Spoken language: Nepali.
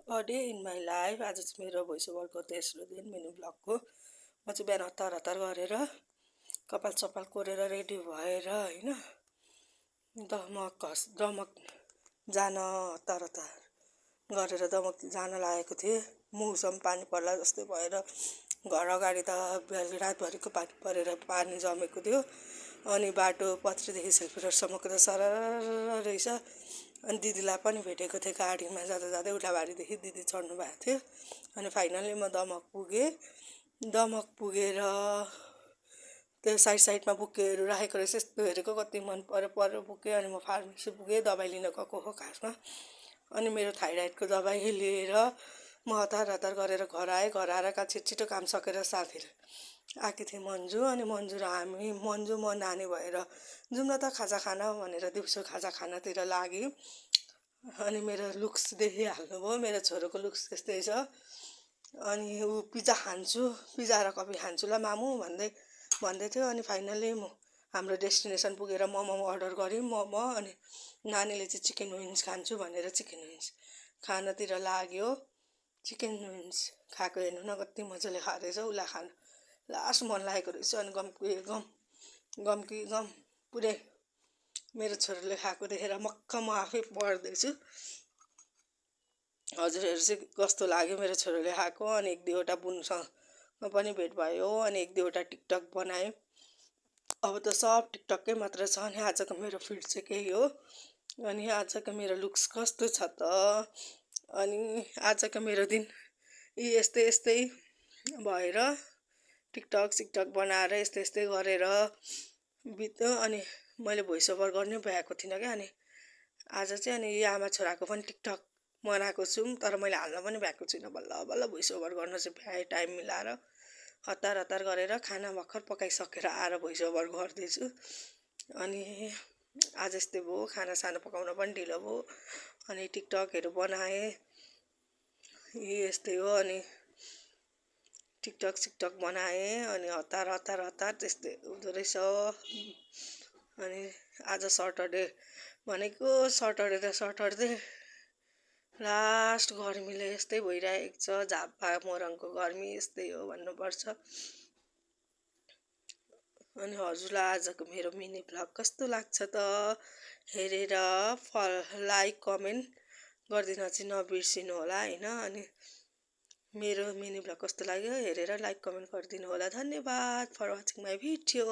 A day in my life. आज चाहिँ मेरो भोइस ओभरको तेस्रो दिन मिनी ब्लगको। म चाहिँ बिहान हतार गरेर कपाल सपाल कोरेर रेडी भएर होइन दमक जान हतार गरेर दमक जान लागेको थिएँ। मुसम्म पानी पर्ला जस्तै भएर घर अगाडि त रातभरिको पानी परेर पानी जमेको थियो। अनि बाटो पत्रीदेखि सेलफिटरसम्मको त सरर रहेछ। अनि दिदीलाई पनि भेटेको थिएँ गाडीमा जाँदा जाँदै उल्लाबारीदेखि दिदी चढ्नु भएको थियो। अनि फाइनली म दमक पुगेर त्यो साइडमा बुकेहरू राखेको रहेछ। यस्तो हेरेको कति मन पऱ्यो बुके। अनि म फार्मेसी पुगेँ, दबाई लिन गएको हो खासमा। अनि मेरो थाइरोइडको दबाई लिएर म हतार गरेर घर आएँ। घर आएर छिटो काम सकेर साथीहरू आएकी थिएँ मन्जु। अनि मन्जु र मन्जु म नानी भएर जाउँ न त खाजा खान भनेर दिउँसो खाजा खानातिर लाग्यो। अनि मेरो लुक्स देखिहाल्नुभयो, मेरो छोरोको लुक्स त्यस्तै छ। अनि ऊ पिज्जा र कफी खान्छु ल मामु भन्दै थियो। अनि फाइनली हाम्रो डेस्टिनेसन पुगेर मोमो अर्डर गऱ्यौँ, मोमो। अनि नानीले चाहिँ चिकन विङ्स खान्छु भनेर चिकन विङ्स खानतिर लाग्यो। चिकन विङ्स खाएको हेर्नु न कति मजाले खाँदैछ। उसलाई खानु लास्ट मन लागेको रहेछ। अनि गम पुरै मेरो छोरोले खाएको देखेर मक्ख म आफै पढ्दैछु। हजुरहरू चाहिँ कस्तो लाग्यो मेरो छोरोले खाएको। अनि एक दुईवटा बुनसँग पनि भेट भयो। अनि एक दुईवटा टिकटक बनाएँ। अब त सब टिकटकै मात्र छ। अनि आजको मेरो फिड चाहिँ केही हो। अनि आजको मेरो लुक्स कस्तो छ त। अनि आजको मेरो दिन यस्तै भएर टिकटक सिकटक बनाएर यस्तै गरेर बित्यो। अनि मैले भोइस ओभर गर्नै भ्याएको थिइनँ क्या। अनि आज चाहिँ अनि यो आमा छोराको पनि टिकटक बनाएको छु, तर मैले हाल्न पनि भ्याएको छुइनँ। बल्ल भोइस ओभर गर्न चाहिँ भ्याएँ टाइम मिलाएर। हतार गरेर खाना भर्खर पकाइसकेर आएर भोइस ओभर गर्दैछु। अनि आज यस्तै भयो, खानासाना पकाउन पनि ढिलो भयो। अनि टिकटकहरू बनाएँ, यस्तै हो। अनि टिकटक सिकटक बनाएँ। अनि हतार त्यस्तै हुँदो रहेछ। अनि आज सटरडे भनेको सटरडे लास्ट गर्मीले यस्तै भइरहेको छ। झापा मोरङको गर्मी यस्तै हो भन्नुपर्छ। अनि हजुरलाई आजको मेरो मिनी भ्लग कस्तो लाग्छ त हेरेर लाइक कमेन्ट गरिदिन चाहिँ नबिर्सिनु होला होइन। अनि मेरो मिनी भ्लग कस्तो लाग्यो हेरेर लाइक कमेन्ट गरिदिनु होला। धन्यवाद फर वाचिङ माई भिडियो।